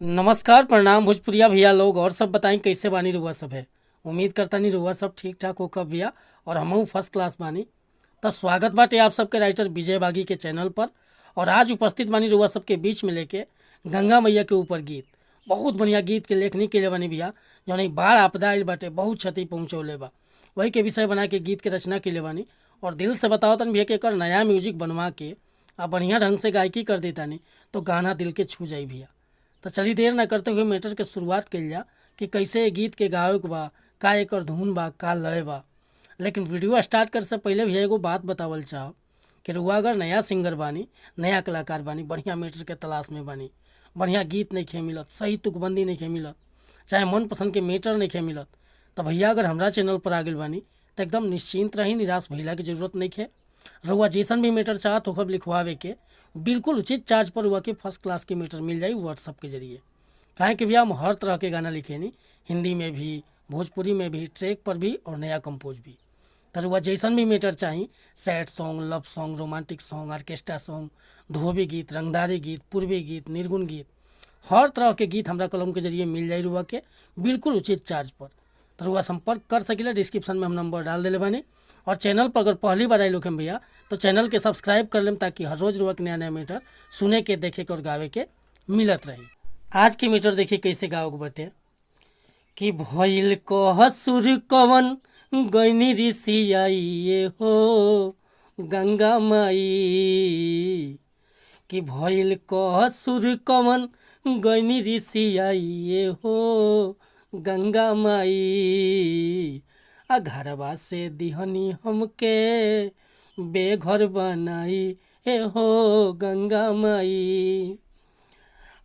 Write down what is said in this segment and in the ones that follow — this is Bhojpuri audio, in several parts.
नमस्कार, प्रणाम भोजपुरिया भैया लोग। और सब बताई, कैसे बानी रुआ सब है? उम्मीद करता नहीं रुआ सब ठीक ठाक होकर भैया और हमहू फर्स्ट क्लास बानी। तो स्वागत बाटे आप सबके राइटर विजय बागी के चैनल पर। और आज उपस्थित बानी रुआ सबके बीच में लेके गंगा मैया के ऊपर गीत, बहुत बढ़िया गीत के लेखनी के लिए बानी भैया। जौन ई बाढ़ आपदा आइल बाटे, बहुत क्षति पहुँचौले बा, वही के विषय बना के गीत के रचना के लिए बानी। और दिल से बताओ तन भैया कि एकर नया म्यूजिक बनवा के आ बढ़िया ढंग से गायकी कर देतानी तो गाना दिल के छू जाई भैया। तो चलिए, देर ना करते हुए मैटर के शुरुआत कइल जा कि कैसे ये गीत के गावे के बा, का एकर धुन बा, का लय बा। लेकिन वीडियो स्टार्ट करे से पहले भैया एगो बात बतावल चाहब कि रुआ अगर नया सिंगर बानी, नया कलाकार बानी, बढ़िया मैटर के तलाश में बानी, बढ़िया गीत नहीं खे मिलत, सही तुकबंदी नहीं खे मिलत, चाहे मनपसंद के मैटर नहीं खे मिलत, तो भैया अगर हमरा चैनल पर आ गइल बानी तो एकदम निश्चिंत रही, निराश भइला के जरूरत नहीं खे। रुआ जैसन भी मैटर चाहत होखब लिखवावे के, बिल्कुल उचित चार्ज पर रुआ के फर्स्ट क्लास के मैटर मिल जाई व्हाट्सअप के जरिए। काहे कि भैया हम हर तरह के गाना लिखेनी, हिंदी में भी, भोजपुरी में भी, ट्रैक पर भी और नया कंपोज भी। तो रुआ जैसन भी मैटर चाही, sad song, love song, romantic song, orchestra song, धोबी गीत, रंगदारी गीत, पूर्वी गीत, निर्गुण गीत, हर तरह के गीत हमरा कलम के जरिए मिल जाई रुआ के बिल्कुल उचित चार्ज पर। तो रुआ संपर्क कर सकिला, डिस्क्रिप्शन में हम नंबर डाल देले बानी। और चैनल पर अगर पहली बार आइल होखेम भैया तो चैनल के सब्सक्राइब कर लेम, ताकि हर रोज रुआ के नया नया मैटर सुने के, देखे के और गावे के मिलत रही। आज के मैटर देखिए कैसे गावे के बटे कि भइल कहसुर कवन गैनी ऋषियाइए हो गंगा माई, कि भइल कहसुर कवन गैनी ऋषियाइए हो गंगा माई, आ घरवा से दिहनी हमके बेघर बनाई ए हो गंगा माई।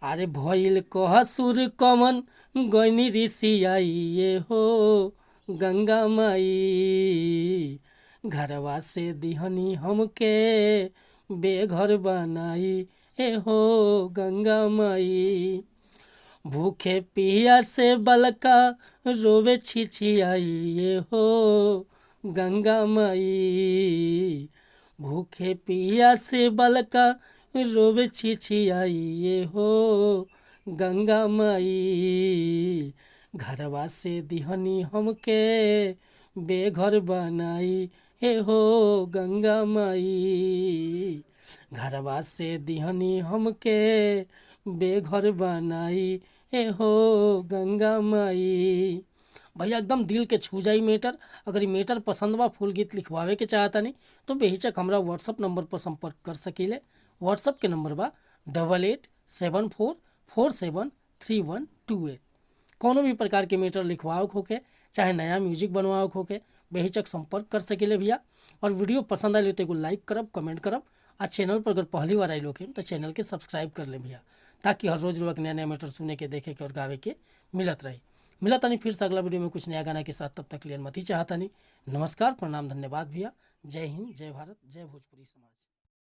अरे भइल कहसुर कवन गैनी ऋषियाइए हो गंगा माई, घरवा से दिहनी हमके बेघर बनाई ए हो गंगा माई। भूखे पिया से बलका रोवे छिछियाइए हो गंगा माई, भूखे पिया से बलका रोवे छिछियाइए हो गंगा माई, घरवा से दिहनी हमके बेघर बनाई हे हो गंगा माई, घरवा से दिहनी हमके बेघर बनाई हे हो गंगा माई। भैया एकदम दिल के छू जाई मैटर। अगर ये मैटर पसंद बा, फुल गीत लिखवावे के चाहतानी तो बेहिचक हमरा व्हाट्सअप नंबर पर संपर्क कर सकीले। व्हाट्सअप के नंबर बा 8874473128। कोनो भी प्रकार के मैटर लिखवावे के होखे, चाहे नया म्यूजिक बनवावे के होखे, बेहिचक संपर्क कर सकीले भैया। और वीडियो पसंद आइल तो एगो लाइक करब, कमेंट करब आ चैनल पर अगर पहली बार आइल होखे तो चैनल के सब्सक्राइब कर ले भैया, ताकि हर रोज रोज नया नया मैटर सुने के, देखे के और गावे के मिलत रही। मिलत नहीं फिर से अगला वीडियो में कुछ नया गाना के साथ। तब तक लिए अनुमति चाहता नहीं। नमस्कार, प्रणाम, धन्यवाद भैया। जय हिंद, जय भारत, जय भोजपुरी समाज।